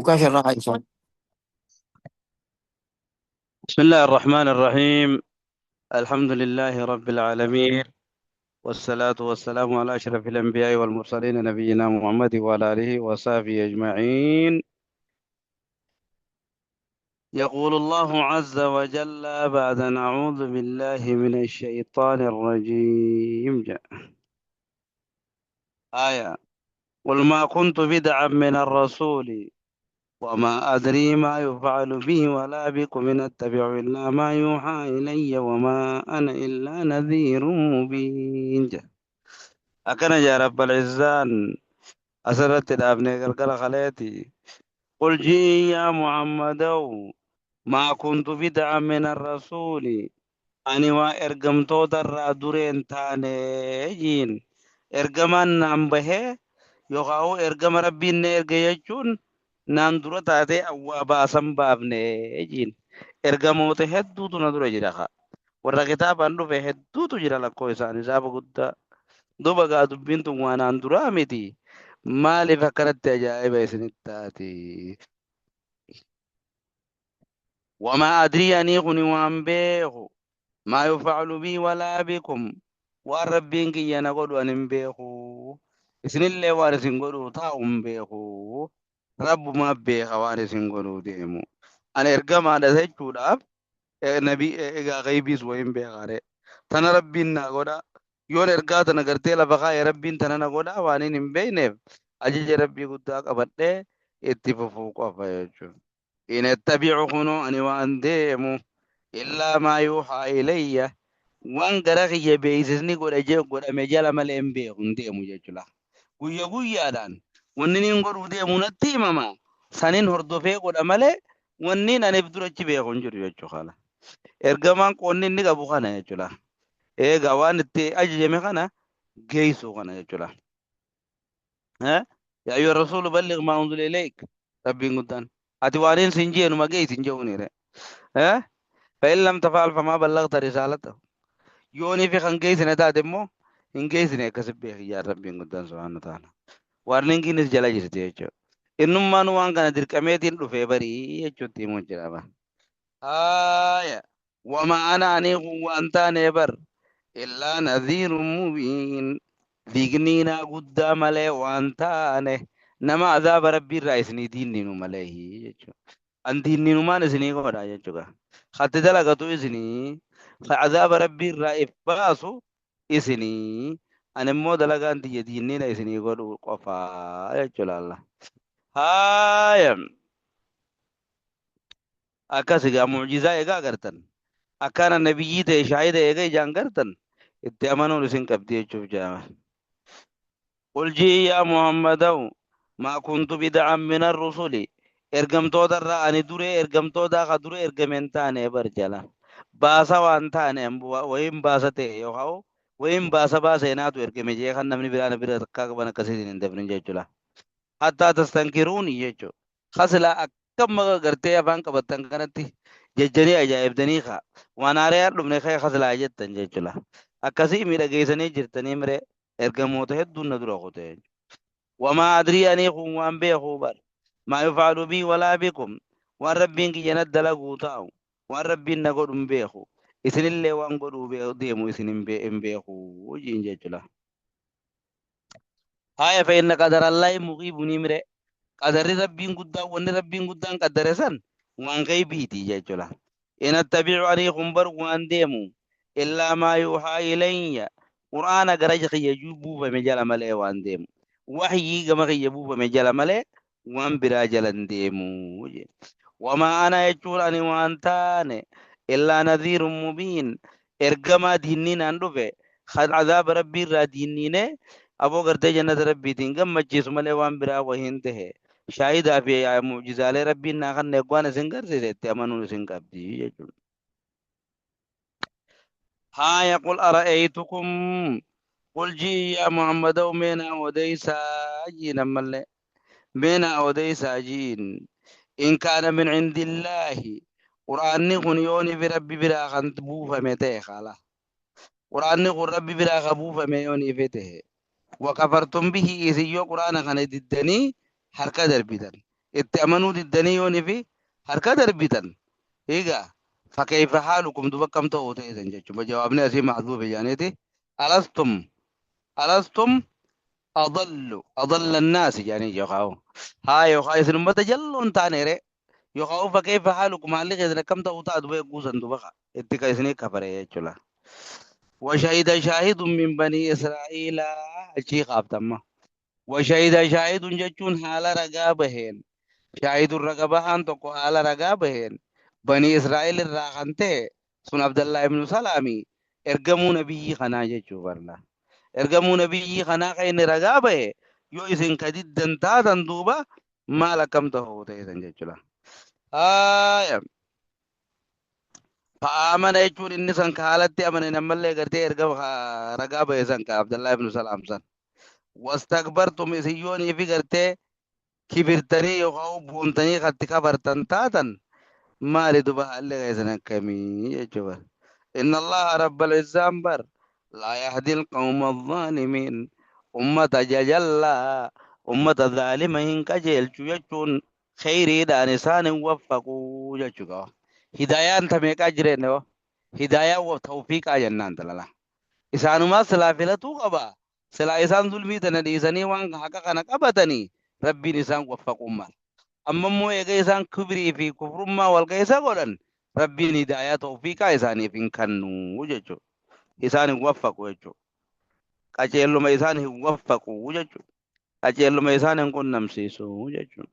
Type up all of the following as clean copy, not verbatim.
Ukaasha irraa haayisaa. بسم الله الرحمن الرحيم. الحمد لله رب العالمين، والصلاة والسلام على أشرف الأنبياء والمرسلين، نبينا محمد وعلى آله وصحبه أجمعين. يقول الله عز وجل بعد أن أعوذ بالله من الشيطان الرجيم، جاء آية: قل ما كنت بدعا من الرسول وما أدري ما يفعل به ولا بكم، إن أتبع إلا ما يوحى إلي وما أنا إلا نذير مبين. أكن يا رب العزان أسرت الأبناء قلقل خليتي. قل جي يا محمد ما كنت بدعا من الرسول، أني وإرقمتو در درين تاني إرقمان نام به yookaan ergama rabbiin na erge jechuun naan dura taatee awwaa baasan baafne jiin. Ergamoota hedduutu na dura jira kaa. Warra kitaabaan dhufe hedduutu jira, lakkoo isaanii saaba guddaa. Duuba gaa dubbiin tun waan naan duraa miti. Maaliif akkanatti ajaa'iba isinitti taati? Wamaa adrii, anii kuni waan beeku. Maa yufa'alu bii walaa bikum. Waan rabbiin kiyya na godhu ani hin beeku. Isinillee waan isin godhu taa'u hin beeku. Rabbumaa beeka waan isin godhuu deemu. Ani ergamaadha jechuudhaaf nabii egaa gaybiis wayin beekaare. Tana rabbiin naa godha. Yoon ergaa tana gartee lafa kaa'e rabbiin tana na godha, waan hin beekneef ajaja rabbii guddaa qabadhee itti fufuu qofa jechuudha. In attabi'u, kunoo ani waan deemu, illaa maa yuuhaa ilayya, waan gara kiyya beeksisni godhe godhame jala malee hin beeku hin deemu jechuudha. Guyya guyyaadhaan wanni niin godhuu deemu natti himama. Sanin hordofee godha malee wanni aniif durachi beeku hin jiru jechuudha. Ergamaan qoonni inni qabu kana jechuudha. Eegaa waan itti ajajame kana geessuu kana jechuudha. يا أيها الرسول بلغ ما أنزل إليك. Rabbiin guddaan ati waan hin sin jeenuma geessi hin jehuunire. فإن لم تفعل فما بلغت رسالته. Yoonii fi kan geessine taate immoo hin geessine, akkas beeki yaa rabbiin guddaan سبحانه وتعالى. Warningiinis jala jirti jechuudha. Innummaan waan kana dirqameetiin dhufee barii jechuutti himuu jira. Haaya. وما أنا, ani kun waan taane bar, إلا نذير مبين, digniinaa guddaa malee waan taane, nama azaaba rabbii irraa isinii diinninu malee jechuudha. An diinninumaan isinii godha jechuudha. Hatti dalagatu isinii azaaba rabbii irraa if baasu isinii, ani immoo dalagaan tiyya diinnina isinii godhu qofaa jechuudha. Allah. Haaya. Akkas egaa mucjizaa egaa agartan. Akkana nabiyyii ta'e shaahida eega ijaan gartan itti amanuun isin qabdi jechuuf jedhama. قل جي يا محمد ما كنت بدعا من الرسل, ergamtoota irraa ani duree ergamtoota ka dure ergameen taane bar jala. Baasa waan taane wayin baasa ta'e yookaan wayin baasa baaseenaatu ergame jee kan namni biraan bira takkaa qaban akkasiitiin hin dabrin jechuudha. حتى تستنكروني jechuudha. Kasilaa akkam gartee afaan qabattan kanatti jejjanii ajaa'ibdanii kaa waan haaraan dhufne kee kasilaa jettan jechuudha. Akkasii miidhageessanii jirtanii miree ergamoota hedduun na dura kute. وما أدري, ani kun waan beeku bar. ما يفعل بي ولا بكم, waan rabbiin kiyya na dalaguu taa'u, waan rabbiin na godhu hin beeku, isinillee waan godhuu deemu isin hin beeku jiin jechuudha. Haaya, فإن قدر الله مغيب mire, qadarri rabbiin guddaan, wanni rabbiin guddaan qaddare san waan gaybiiti jechuudha. إن أتبع, ani kun bar waan deemu, إلا ما يوحى إلي, qur'aana gara kiyya buufame jala malee waan deemu. Waxyii gama kiyya buufame jala malee waan biraa jala hin deemu. وما أنا jechuun ani waan taane, إلا نذير مبين, ergamaa diinniinaan dhufe kan azaaba rabbii irraa diinniine aboo gartee jannata rabbiitiin gammachiisu malee waan biraa wahiin tahe, shaahidaa fi mucjizaalee rabbiin naa kan eegwaan isin garsiise itti amanuun isin qabdi jechuudha. Haaya, قل أرأيتكم, قل جي يا محمد mee naa odeysaa jiin, ammallee mee naa odeysaa jiin, إن كان من عند الله, quraanni kun yooni fi rabbi biraa kan buufame ta'e, kala quraanni kun rabbi biraa kan buufame yooni fi ta'e, وكفرتم به, isin yoo quraana kana diddanii harka darbitan Itti amanuu diddanii yoonii fi harka darbitan egaa fakkeeffa haalukum duba akkam ta'uu ta'etan jechuudha. Jawaabni asii mahduufi jedhaniiti. Alastum alastum adallu adalla annaasi jedhanii yookaan haa yookaan isin ummata jalloo hin taane ree yookaan fakkeeffa haalukum haalli keessan akkam ta'uu ta'a duba eeguusan duba itti ka isinii kafare jechuudha. وشهد شاهد من بني إسرائيل achii qaabtamma. وشهد شاهد jechuun haala ragaa baheen shaahidun raga bahaan tokko haala ragaa baheen banii Israa'el irraa kan ta'e sun Abdallaa ibnu Salaami ergamuu nabiyyii kanaa jechuu barla. Ergamuu nabiyyii kanaa kan inni ragaa bahe yoo isin ka diddan taatan duuba maal akkam ta'uu ta'etan jechuudha. Haaya. Fa'aamana jechuun inni san ka haalatti amane ammallee gartee erga ragaa bahe san ka Abdallaa ibnu Salaam san. Wastakbartum isin yoonii fi gartee kibirtanii yookaan boontanii katti kafartan taatan maali duba haalli keessan akkamii jechuudha. Inna Allaha rabbal izzaan bar laa yahdi alqawma alzaalimiin ummata jajallaa ummata zaalima hin qajeelchu jechuun kheyriidhaan isaan hin waffaquu jechuudha. Hidayaan ta meeqaa jireenya hoo? Hidayaa wa tawfiiqaa jennaan talala. Isaanumaa silaa filatuu qaba. Silaa isaan zulmii tana dhiisanii waan haqa kana qabatanii rabbiin isaan waffaquun mala. Amma immoo eega isaan kibrii fi kufrummaa wal keessa godhan rabbiin hidayaa tawfiiqaa isaaniif hin kennu jechuudha. Isaan hin waffaqu jechuudha. Qajeelluma isaan hin waffaqu jechuudha. Qajeelluma isaan hin qunnamsiisu jechuudha.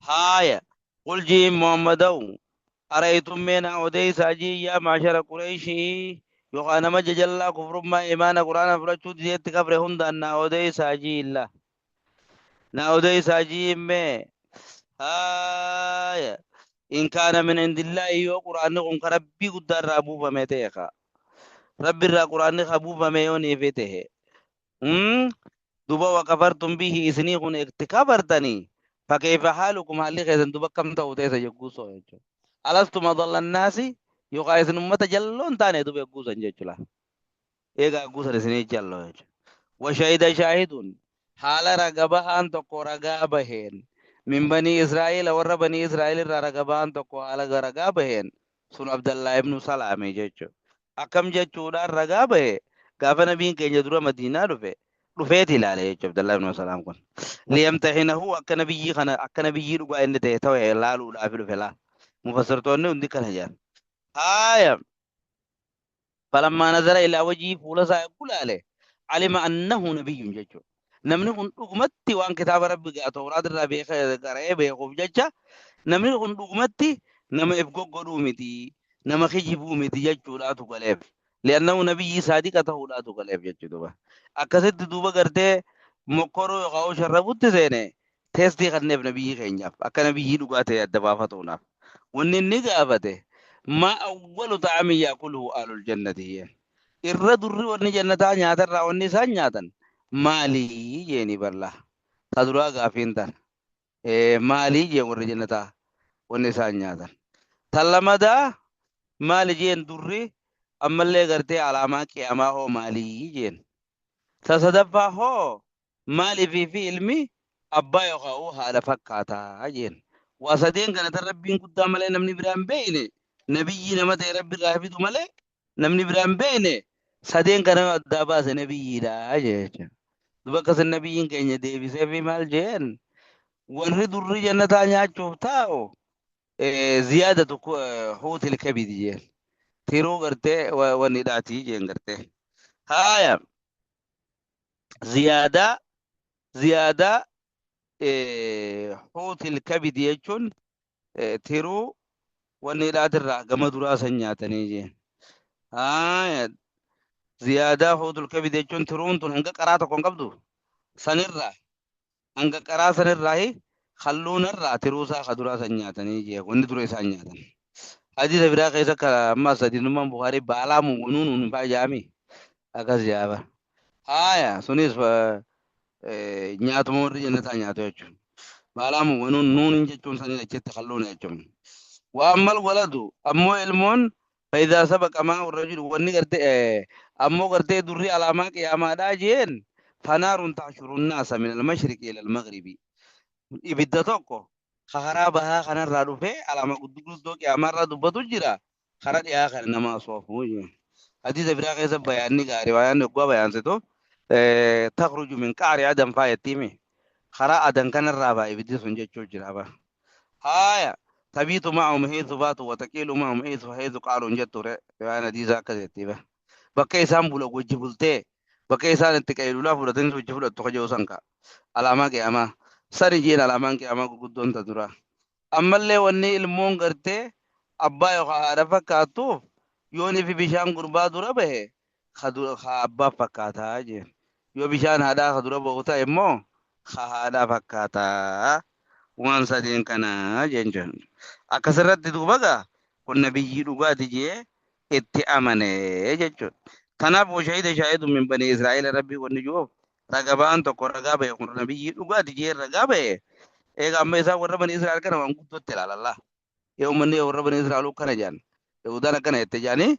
Haaya qul jiin Muhammadaw araytum mee naa odeysaa jiin yaa maashara Qureeyshii yookaan nama jajallaa kufrummaa imaana quraana fudhachuu dideetti kafre hundaan naa odeysaa jiin la naa odeysaa jiin mee haaya in kaana min indillaahi yoo quraanni kun ka rabbii guddaa irraa buufame ta'e ka rabbi irraa quraanni ka buufame yoo niifi ta'e Duba wakafartum bihi isinii kun itti kafartanii fakkeeffa haalukum haalli keessan duba akkam ta'u teessa jegguu soo jechuudha. Alastum adalla annaasi yookaan isin ummata jalloo hin taane duba egguu san jechuudha. Eegaa egguu san isinii jalloo jechuudha. Washahida shaahidun haala raga bahaan tokko ragaa baheen min banii Israa'iila warra banii Israa'iil irraa raga bahaan tokko haala ragaa baheen sun Abdallaa ibnu Salaami jechuudha. Akkam jechuudhaan ragaa bahe gaafa nabiin keenya dura Madiinaa dhufe dhufeeti ilaale jechuudha Abdallaa ibn Salaam kun. Liyamtahinahu akka nabiyyii kana akka nabiyyii dhugaa inni ta'e ta'e laaluudhaaf dhufe laa. Mufassirtoonni hundi kana jedhan. Haaya falammaa nazara ilaa wajhii fuula isaa yogguu laale alima annahu nabiyyun jechuudha. Namni kun dhugumatti waan kitaaba rabbi gaa Tawraat irraa beekee qara'ee beekuuf jecha namni kun dhugumatti nama if goggodhuu miti nama kijibuu miti jechuudhaatu galeef. Li'annahu nabiyyii saadiqa ta'uudhaatu galeef jechuu duuba. Akkasitti duuba gartee mokkoruu yookaan sharrabutti seene teestii kanneef nabiyyii keenyaaf akka nabiyyii dhugaa ta'e adda baafatuudhaaf. Wanni inni gaafate maa awwalu ta'amin yaakuluhu aalul jannati jeen. Irra durri wanni jannataa nyaatarraa wanni isaan nyaatan maalii jeeni barlaa. Ta duraa gaafiin tana. Maalii jeen warri jannataa wanni isaan nyaatan. Tan lamadaa maali jeen durri ammallee gartee alaamaa qiyaamaa hoo maalii jeen. Ta sadaffaa hoo maaliifii fi ilmi abbaa yookaan haadha fakkaataa jeen. Waa sadeen kana tan rabbiin guddaa malee namni biraa hin beekne nabiyyii nama ta'e rabbi irraa fidu malee namni biraa hin beekne sadeen kana yoo addaa baase nabiyyiidha jechuudha. Duba akkasin nabiyyiin keenya deebisee fi maal jeen warri durri jannataa nyaachuuf taa'u ziyaadatu huutil kabidi jeen. Tiruu gartee wanni dhaatii jeen gartee. Haaya ziyaadaa ziyaadaa huutil kabidi jechuun tiruu wanni dhaatirraa gama duraa san nyaatanii jeen. Haaya ziyaadaa huutul kabidi jechuun tiruun tun hanga qaraa tokko hin qabdu sanirraa hanga qaraa sanirraa halluunarraa tiruusaa ka duraa san nyaatanii jee wanni dura isaan nyaatan. Hadiisa biraa keessa akka ammaas hadiisummaan Bukaarii baalaa nuun hin faajaami akkas jaaba. Haaya sunis nyaatuma warri jannataa nyaatu jechuudha. Baalaa nuun nuun jechuun saniin achitti halluuna jechuudha. Waa ammal waladu ammoo ilmoon faayidaa saba qamaa warra jiru wanni gartee ammoo gartee durri alaamaa qiyaamaadhaa jeen fanaarun taashurun naasa min almashriqi ila almaghribi. Ibidda tokko ka karaa bahaa kanarraa dhufee alaama gurguddoo qiyaamarraa dubbatu jira. Karaa dhiyaa kana nama asoofu. Hadiisa biraa keessa bayaanni gaarii bayaanni oggaa bayaansitu takhruju min qa'ri adan faa jettiimi. Karaa adan kanarraa ba'a ibiddi sun jechuu jira ba. Haaya tabiitu ma'ahum haythu baatu wa taqiilu ma'ahum haythu qaaluun jettu re riwaayaan hadiisa akkas jettii ba. Bakka isaan bulan wajji bultee bakka isaan itti qaylulaa fudhatanis wajji fudhattu ka jedhu san ka. Alaamaa qiyaamaa sani jeen alaamaan qiyaamaa gurguddoon ta duraa. Ammallee wanni ilmoon gartee abbaa yookaan haadha fakkaattuuf yoonii fi bishaan gurbaa dura bahe ka abbaa fakkaataa jeen. Yoo bishaan haadhaa ka dura bahu ta'e immoo ka haadhaa fakkaataa. Waan sadeen kana jeen jeen. Akkasirratti duuba gaa kun nabiyyii dhugaati jee itti amane jechuudha. Kanaaf washahida shaahidun min banii Israa'eela rabbii wanni jiruuf raga ba'aan tokko ragaa ba'e kun nabiyyii dhugaati jee ragaa ba'e. Eega amma isaan warra banii Israa'el kana waan guddootti ilaalalla. Yoo uummanni warra banii Israa'el akkana jedhan, Yahudaan akkana jette jedhanii,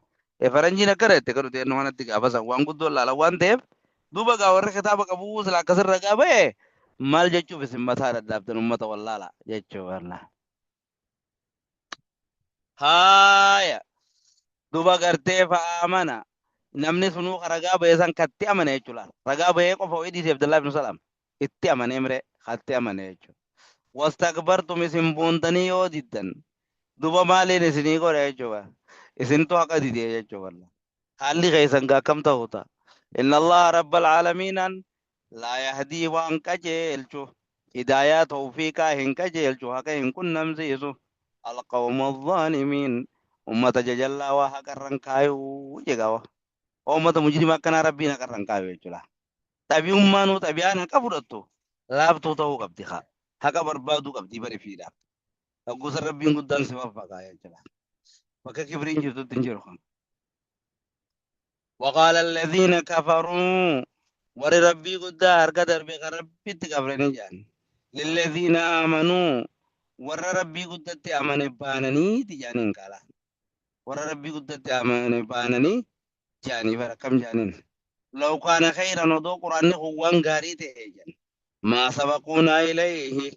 faranjiin akkana jette kan nuti ennoo kanatti gaafa san waan guddoo ilaala waan ta'eef duuba gaa warra kitaaba qabu sila akkasin ragaa ba'e maal jechuuf isin mataa dhadhaabdan uummata wallaala jechuu barna. Haaya duba gartee fa'aamana namni sunuu ka ragaa ba'e san katti amane jechuudha. Ragaa ba'ee qofa wayii dhiisee Abdallaa ibn Salaam itti amanee mire katti amane jechuudha. Wastakbartum isin boontanii yoo diddan duba maaliin isinii godha jechuudha. Isintu haqa didee jechuudha. Haalli keessan gaa akkam ta'u ta'a. Inna Allaha rabbal aalamiinaan laa yahdii waan qajeelchu hidaayaa tawfiiqaa hin qajeelchu haqa hin qunnamsiisu alqawma zaalimiin ummata jajallaa waa haqarran kaayuu jegawa. Ummata mujrima akkanaa rabbiin haqarran kaayu jechuudha. Xabi'ummaanuu xabi'aan haqa fudhattu laaftuu ta'uu qabdi haa. Haqa barbaaduu qabdi bari fiidhaaf. Gosa rabbiin guddaan si waffaqaa jechuudha. Bakka kibriin jirtutti hin jiru kan. وقال الذين كفروا ور ربي قد harka darbe kan rabbitti kabranii jedhan للذين آمنوا warra rabbii guddatti amane baananii jedhaniin qaala warra rabbii guddatti amane baananii jedhanii bara akkam jedhaniin law kaana khayran odoo quraanni kun waan gaarii ta'e jedhan maa sabaquunaa ilayhi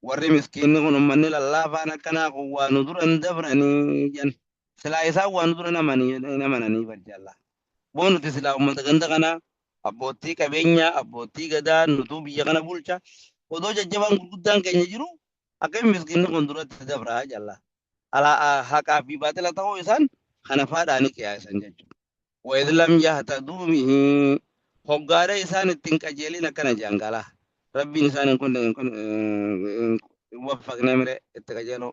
warri miskiinni kun ummanni lallaafaan akkanaa kun waa nu duran dabranii jedhan silaa isaan waa nu duran hin amananii barjaalla boo nuti silaa ummata ganda kanaa abbootii qabeenyaa abbootii gadaa nutuu biyya kana bulcha odoo jajjabaan gurguddaan keenya jiru akkamiin miskiinni kun duratti dabraa jalla alaa haqaa fi baaxila ta'uu isaan kana faadhaanii qiyaasan jechuudha. Wa idh lam yahtaduu bihi hoggaadha isaan ittiin qajeelin akkana jedhan galaa rabbiin isaan hin kunne hin waffaqne mire itti qajeeloo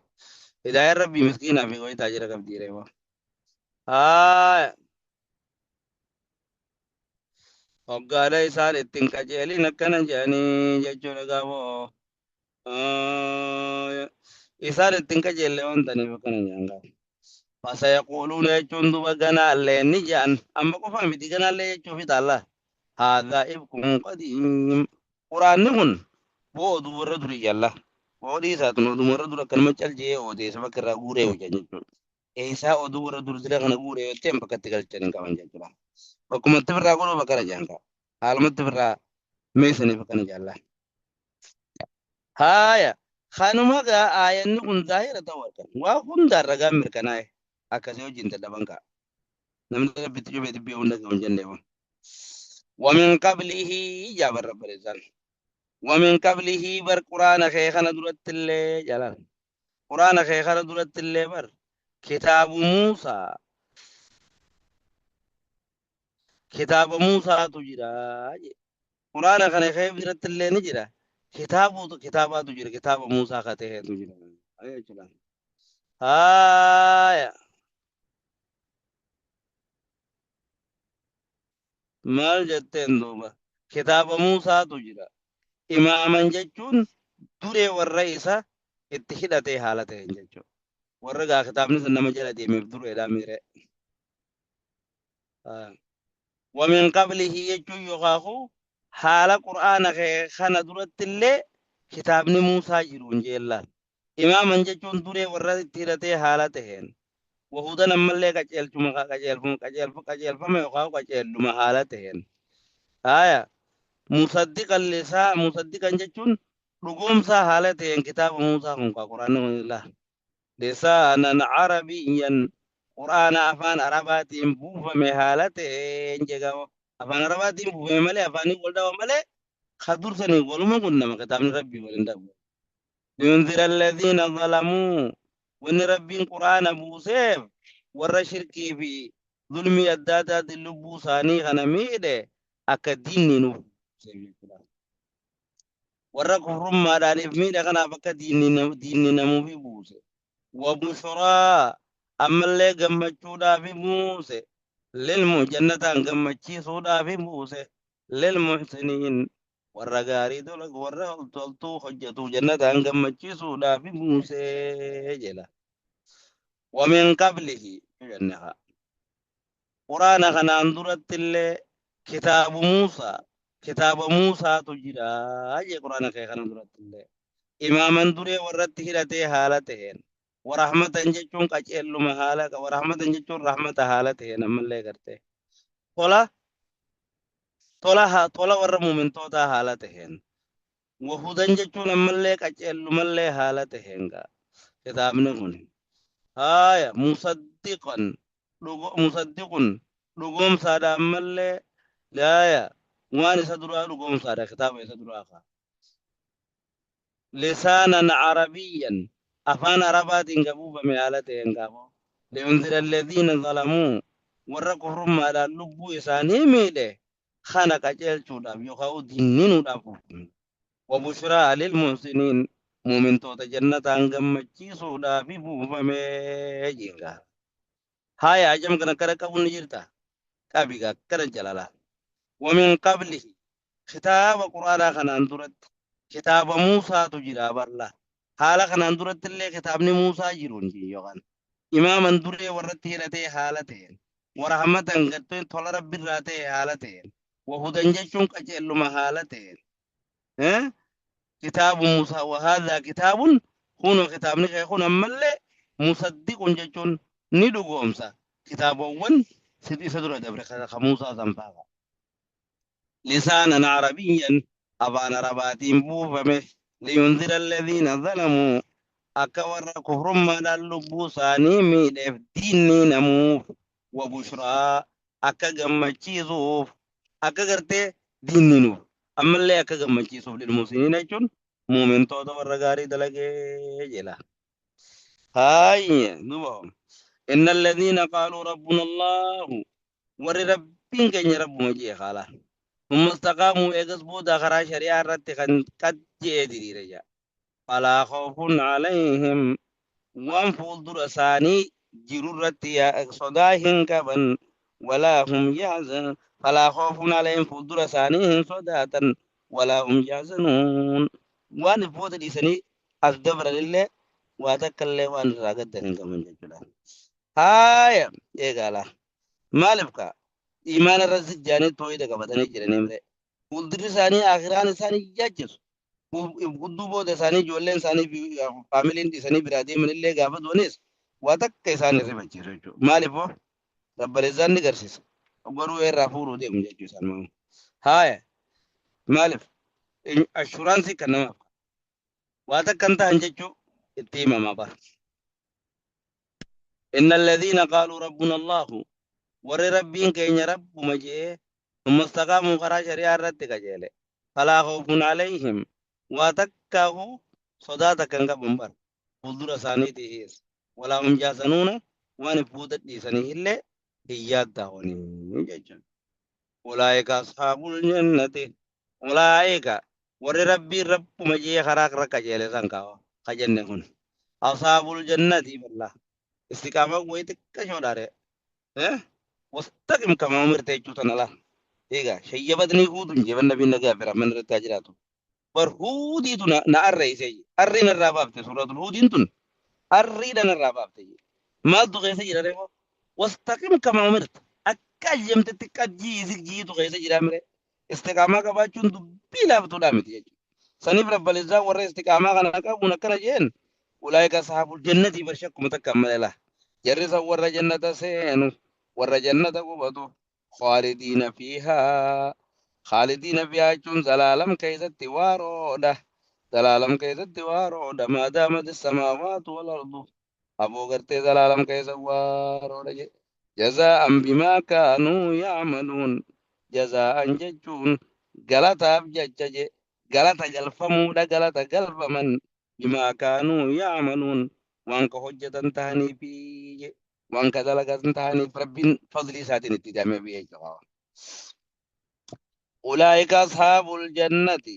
hidaayaan rabbii miskiinaa fi wayitaa jira qabdii reewa. Haaya hoggaadha isaan ittiin qajeelin akkana jedhanii jechuudha gaafoo isaan ittiin qajeelle waan ta'aniif akkana jedhan gaafoo. Fasayaquuluuna jechuun duba ganaallee ni jedhan amma qofa miti ganaallee jechuu fi taalla haadhaa ifkun qadiim quraanni kun boo oduu warra durii jalla odii isaatun oduu warra dura akkanuma cal jee odeessa bakka irraa guuree hojjan jechuudha. Eessaa oduu warra dur dira kana guuree yoo ta'e bakka itti galchan hin qaban jechuudha. Bakkumatti firraa godhuu bakka kana jedhan qaba. Haalumatti firraa meesaniif akkana jaalla. Haaya kanuma gaa aayanni kun zaahira ta'uu argan. Waa hundaan ragaan mirkanaa'e akkasii wajjin dadhaban ka'a. Namni rabbitti cufee dubbii hunda gahu hin jenne kun. Wamin qablihi jaaban rabban isaan. Wamin qablihi bar quraana kee kana duratti illee jalaan. Quraana kee kana duratti illee bar kitaabu Muusaa kitaaba Muusaatu jira jedhe. Quraana kana kee biratti illee ni jira. Kitaabuutu kitaabaatu jira kitaaba Muusaa ka ta'etu jira. Jechuudha. Haaya. Maal jetteen duuba? Kitaaba Muusaatu jira. Imaaman jechuun duree warra isa itti hidhatee haala ta'een jechuudha. Warra gaa kitaabni sun nama jala deemeef dureedhaa miiree. Wamin qablihi jechuun yookaan haala qur'aana kee kana duratti illee kitaabni Muusaa jiru hin jeellaan. Imaaman jechuun duree warra itti hidhatee haala ta'een. Wahudan ammallee qajeelchuma qajeelfama qajeelfama yookaan qajeelluma haala ta'een. Haaya musaddiqan lisaa musaddiqan jechuun Dhugoomsaa haala ta'een kitaaba Muusaa kun kaa Qur'aanni kun laa lisaanan arabiyyan Qur'aana afaan Arabaatiin buufame haala ta'een jegaa afaan Arabaatiin buufame malee afaanii wal dhawa malee ka dursanii waluma qunnama kitaabni Rabbii wal hin dhabu. Liyunzira alladhiina zalamuu wanni Rabbiin Qur'aana buuseef warra shirkii fi zulmii adda addaatiin lubbuu isaanii kana miidhe akka diinni nuuf buuseef jechuudha. Warra kufrummaadhaan if miidha kanaaf akka diinni namuufi buuse. Wabushraa ammallee gammachuudhaafi buuse. Lilmu jannataan gammachiisuudhaafi buuse. Lilmuhsiniin warra gaarii dalagu warra toltuu hojjetu jannataan gammachiisuudhaafi buuse jedha. Wamin qablihi jenne haa. Quraana kanaan duratti illee kitaabu Muusaa kitaaba Muusaatu jira jee quraana kee kana duratti illee imaaman duree warratti hidhatee haala taheen warahmatan jechuun qaceelluma haala warahmatan jechuun rahmata haala taheen ammallee gartee tola tola tola warra muumintootaa haala taheen wahudan jechuun ammallee qaceellumallee haala taheen gaa kitaabni kun haaya musaddiqan musaddiqun dhugoomsaadha ammallee haaya waan isa duraa dhugoomsaadha kitaaba isa duraa kaa lisaanan arabiyyan afaan arabaatiin gabuufame haala ta'een gaafo liyunzira alladhiina zalamuu warra kufrummaadhaan lubbuu isaanii miidhe kana qajeelchuudhaaf yookaan dinninuudhaaf buufame. Wabushraa lilmuhsiniin muumintoota jannataan gammachiisuudhaaf buufame jingaa. Haaya ajam kana akkana qabuun ni jirta. Qabi akkana jalala. Wamin qablihi kitaaba quraanaa kanaan duratti kitaaba Muusaatu jira barla. Haala kanaan duratti illee kitaabni Muusaa jiru hin jiru yookaan imaaman duree warratti hidhatee haala ta'een warahmatan gartee tola rabbirraa ta'e haala ta'een wahudan jechuun qaceelluma haala ta'een kitaabu Muusaa wahaadhaa kitaabun kunoo kitaabni kee kun ammallee musaddiqun jechuun ni dhugoomsa kitaabawwan isa dura dabre ka Muusaa san fa'aa. Lisaanan arabiyyan afaan arabaatiin buufame liyunzira alladhiina zalamuu akka warra kufrummaadhaan lubbuu isaanii miidheef diinni namuuf wabushraa akka gammachiisuuf akka gartee diinni nuuf ammallee akka gammachiisuuf lilmuhsiniina jechuun muumintoota warra gaarii dalagee jedha. Haayye duba inna alladhiina qaaluu rabbuna Allahu warri rabbiin keenya rabbuma jee kaala. Thumma istaqaamuu eegas booda karaa shari'aa irratti kan qad je'ee diriire jaa. Falaa khawfun alayhim waan fuuldura isaanii jiru irratti sodaa hin qaban walaa hum yahzan falaa khawfun alayhim fuuldura isaanii hin sodaatan walaa hum yahzanuun waan booda dhiisanii as dabran illee waa takka illee waan irraa gaddan hin qaban jechuudha. Haaya eegaala maaliif kaa imaana irra zijjaanii tooyida qabatanii jiranii mire fuuldurri isaanii akiraan isaanii yaachisu gudduu booda isaanii ijoolleen isaanii fi faamiliin dhiisanii biraa deeman illee gaafa du'anis waa takka isaan hin rifachiisu jechuudha. Maaliif hoo? Rabbaleessaan ni garsiisa. Garuu irraa fuudhuu deemu jechuu isaan mamu. Haaya maaliif? Ashuraansii kan namaaf waa takka hin ta'an jechuu itti himama bara. Inna alladhiina qaaluu rabbuna Allahu warri rabbiin keenya rabbuma je'ee thumma istaqaamuu karaa shari'aa irratti qajeele falaa khawfun alayhim waa takkaahu sodaa takka hin qaban bar fuuldura isaaniitiis walaa hum jaasanuuna waan if booda dhiisanii illee hin yaaddaawanii jechuudha. Ulaa'ika ashaabul jannati ulaa'ika warri rabbiin rabbuma jee karaa irra qajeele san kaa ka jenne kun ashaabul jannati billah istiqaamaa wayii xiqqashoodha ree eh wastaqim kama umirte jechuu tana laa egaa shayyabatnii huudun jee nabiin nagaa fi rahman irratti haa jiraatu bar huudiitu na arreeyse arrii narraa baafte suuratul huudiin tun arriidha narraa baafte maaltu keessa jira reefo wastaqim kama umirta akka ajajamtetti qajjii zigjiitu keessa jira mire istiqaamaa qabaachuun dubbii laaftuudhaa miti jechuudha. Saniif rabbalizzaa warra istiqaamaa kana qabuun akkana jeen ulaayika ashaabul jannatii bar shakkuma takka malee laa jarri san warra jannata seenu warra jannata qubatu khaalidiina fiihaa khaalidiina fiihaa jechuun zalaalam keessatti waaroodha. Zalaalam keessatti waaroodha. Maa daamati samaawaatu wal ardu. Aboo gartee zalaalam keessa waaroodha jedhe. Jazaa'an bimaa kaanuu ya'maluun. Jazaa'an jechuun galataaf jecha je galata galfamuudha, galata galfaman, bimaa kaanuu ya'maluun, waan ka hojjetan tahaniifi je, waan ka dalagan tahaniif Rabbiin fadlii isaatiin itti hidhamee biyya jechuudha. Ulaa'ika ashaabul jannati,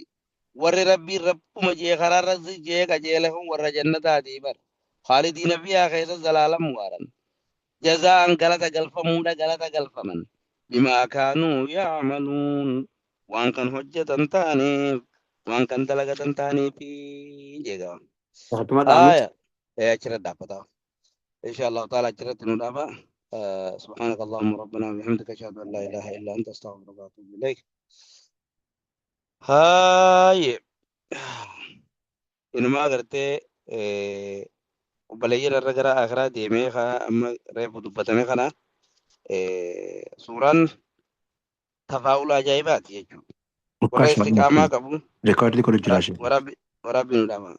warri Rabbiin rabbuma jee karaarra si jee qajeele kun warra jannataatii bar. Khaalidiina fiihaa, keessa zalaalam waaran. Jazaa'an galata galfamuudha, galata galfaman. Bimaa kaanuu ya'maluun, waan kan hojjetan ta'aniif, waan kan dalagatan ta'aniifi jeega. Akkuma dhaabnu. Haaya. Achirra dhaabbata. إن شاء الله تعالى achirratti nu dhaaba. سبحانك اللهم ربنا وبحمدك، أشهد أن لا إله إلا أنت، أستغفرك وأتوب إليك. هاي inumaa agartee obboleeyyan irra gara akhiraa deemee amma reefu dubbatame kana suuraan tafaa'ula ajaa'ibaati jechuudha. Warra Ukkash istiqaamaa qabu record godhu jira ishee. Waraabbi nu dhaaba.